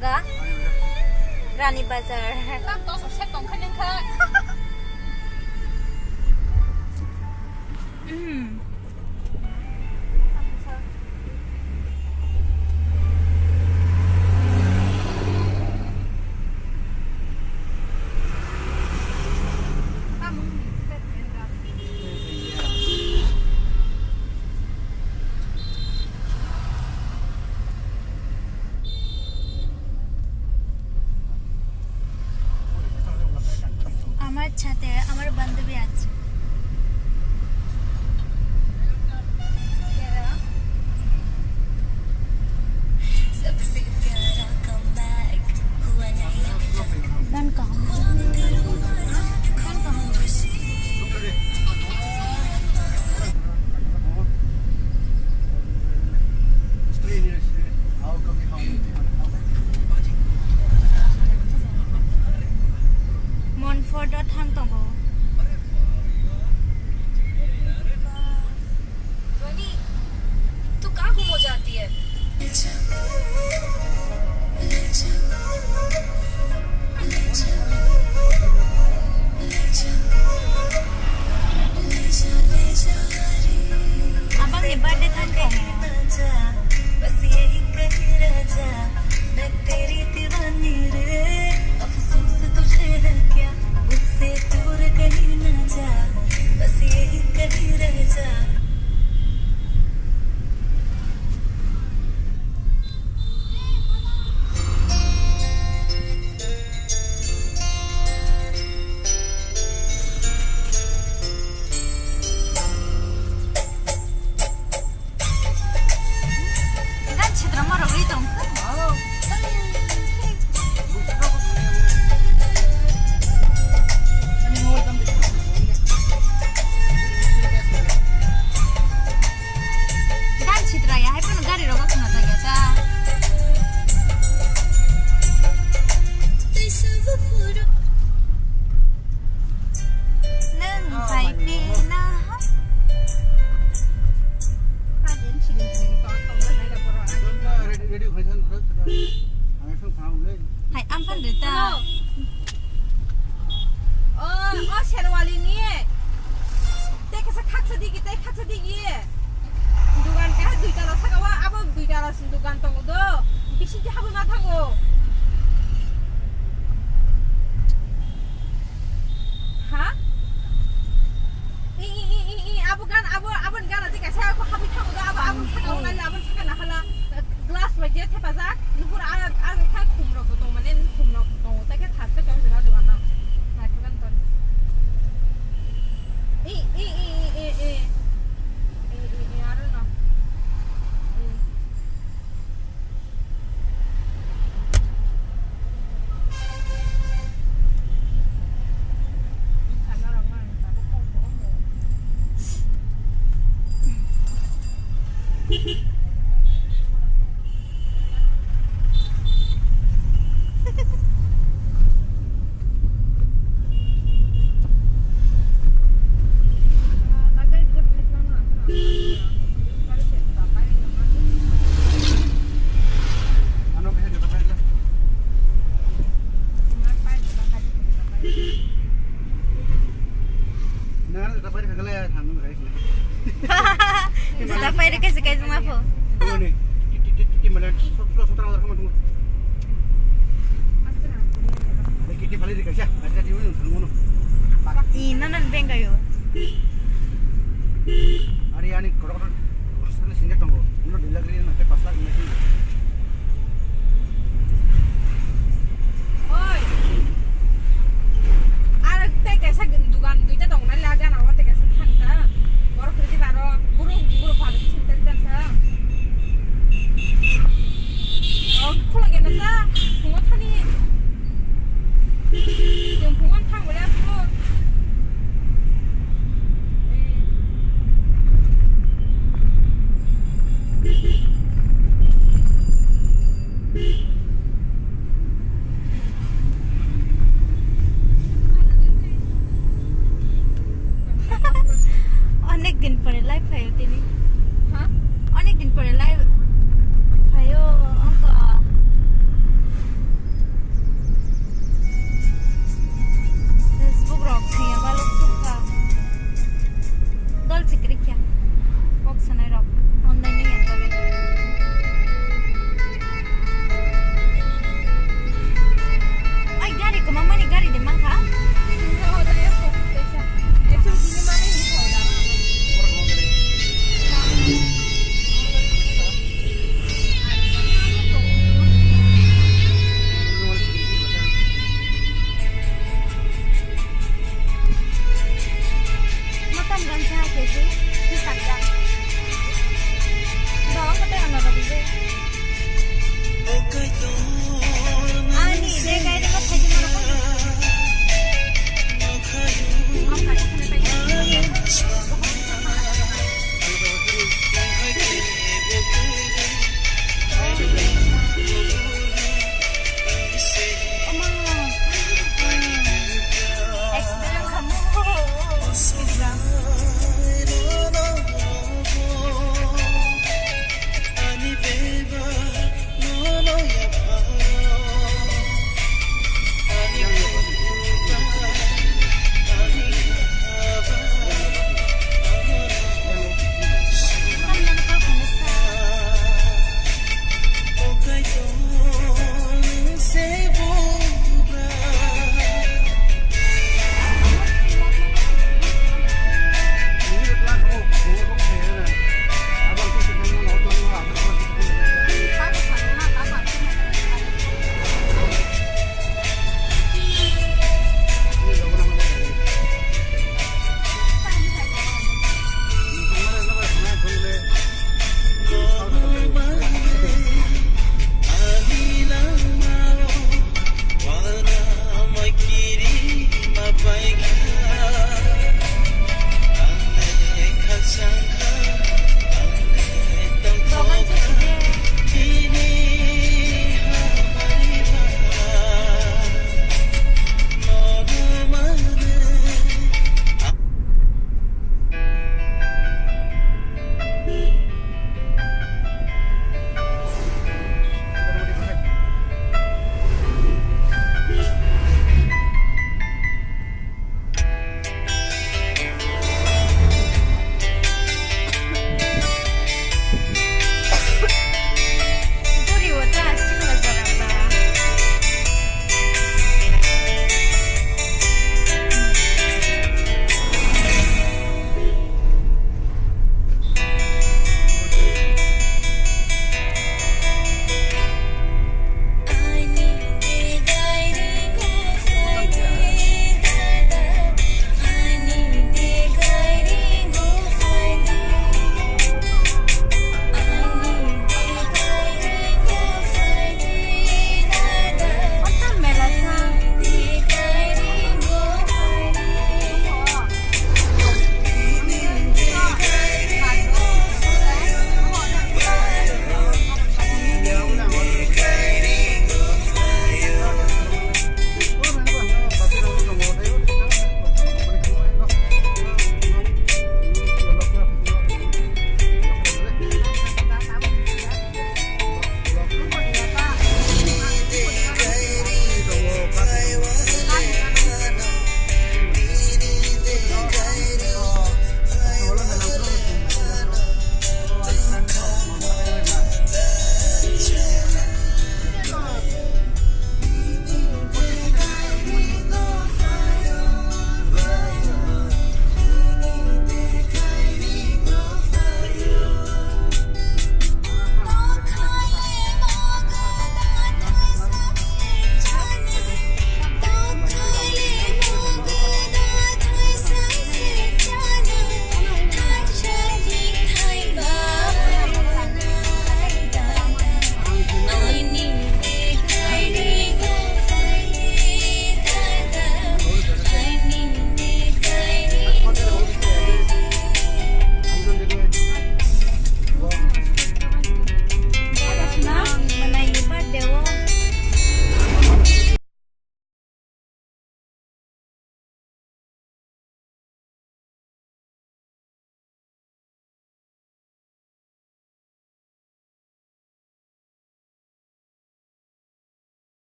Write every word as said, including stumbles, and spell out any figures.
Ga? Rani Bazar. Tam toso se tongkha nengkha. Hmm. আমার সাথে আমার বান্ধবী আছে। Monfort o thang tongo. ध्वनि, तू कहाँ गुम हो जाती है? Abang ni birthday thang tongo. बस यही कहीं रह जा, मैं तेरी दीवानी रे। अफसोस तुझे है क्या, मुझसे दूर कहीं ना जा, बस यही कहीं रह जा। Gan chwdra ma rwgwi tongkha. Gan chwdra ya, hai phano gari rok khna ta ya ta. Nwng bai pina ha? Ready, ready khai san, bro. Ang phone khna ulai. Hai, ang phan rita. O, o Sherwali ni. Te kasa khaksa digi, te khaksa digi. Dugan ka dui tala saka wa, abo dui tala sin dugan tongo do. Bisi ti habui ma thango. Ha? I, i, i, i, i, abo gan, abo, abo gan ati kaisa ko habui thango do, abo, abo saka wa, abo saka na hala. Glass bai je thepajak, nupur a, a kha khum rok bo tong mane, khum rok bo tongo, ta khe thaste tong jora dugan no. Naithogan ton. I, i, i, i, i, i. I, i, i, aro no. I. Juta pairi kaisa kaisa ma pho. I, nono bengayo. Are ani korok.